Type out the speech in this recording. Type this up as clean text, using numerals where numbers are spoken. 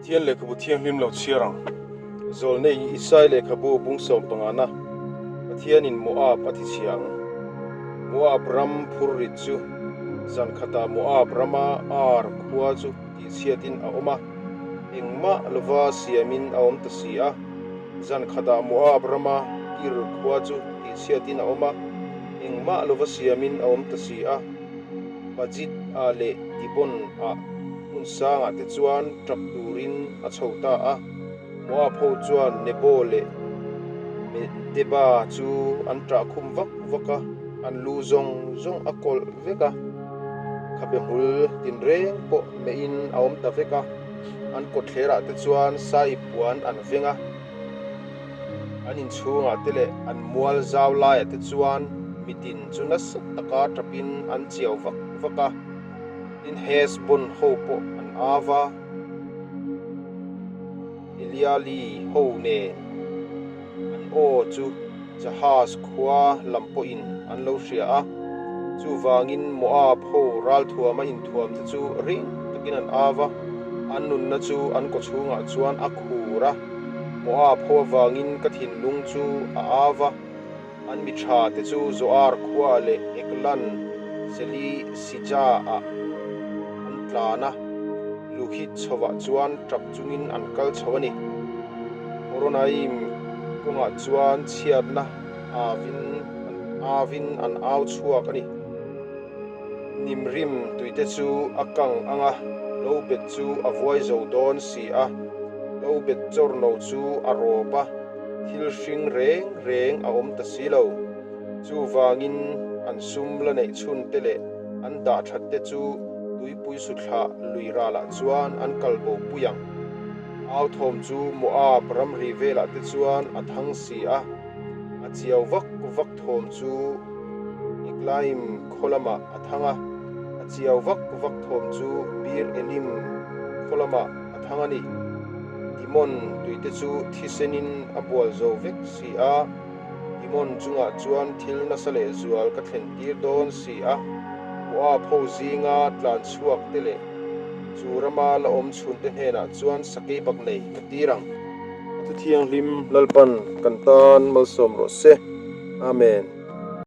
Pathian lehkhabu thianghlim lo chhiar ang. Zawlnei Isai lehkhabu bung sawm pangana Pathianin Moab a ti chhia ang. Moab ram phur rit chu zan khatah Moab rama Ar khua chu tihchhiatin a awm a, engmah lova siamin a awm ta si a. Zan khatah Moab rama Kir khua chu tihchhiatin a awm a, engmah lova siamin a awm ta si a. Bajit ah leh Dibon ah hmun sangah te chuan tap turin a chho ta a. Moab ho chuan Nebo leh Medeba chu an ṭah khum vak vak a, an lu zawng zawng a kawlh vek a. Khabe hmul tinreng pawh meiin a awm ta vek a, an kawtthlerah te chuan saiip puan an veng a. An inchhungah te leh an mual zau laiah te chuan mitin chu nasa taka tapin an chiau vak vak a, tin Heshbon ho pawh an av a, Eliali ho nen an aw chu Jahaz khua lam pawhin an lo hria a, chuvangin Moab ho ralthuama inthuam te chu ring takin an av a, an nunna chu an kawchhungah chuan a khur a. Moab ho avangin ka thinlung chu a av a, an mi tha te chu Zoar khua leh Eklan Selisija ah an tlan a, Luhit chhovah chuan tap chungin an kal chho a ni. Horonaim kawngah chuan chhiatna avin avin an au chhuak a ni. Nimrim tuite chu a kang ang a, lo bet chu a vuai zo dawn si a, lo bet chawr no chu a rawp a, thil hring reng reng a awm ta si lo. Chuvangin an sum la neih chhun te leh an dah that te chu tuipui suthlah lui ralah chuan an kal bo pui ang. Au thawm chu Moab ramri velah te chuan a thang si a, a chiau vak vak thawm chu Eklaim khaw lamah a thang a, a chiau vak vak thawm chu Bir Elim khaw lamah a thang a ni. Dimon tuite chu thisenin a bual zo vek si a, Dimon chungah chuan thil nasa leh zual ka thlen tir dawn si a, Moab ho zinga tlan chhuak te leh chu rama la awm chhunte hnenah chuan sakei bak nei ka tir ang. A thu thianghlim Lalpan kan tan malsawm rawh se. Amen.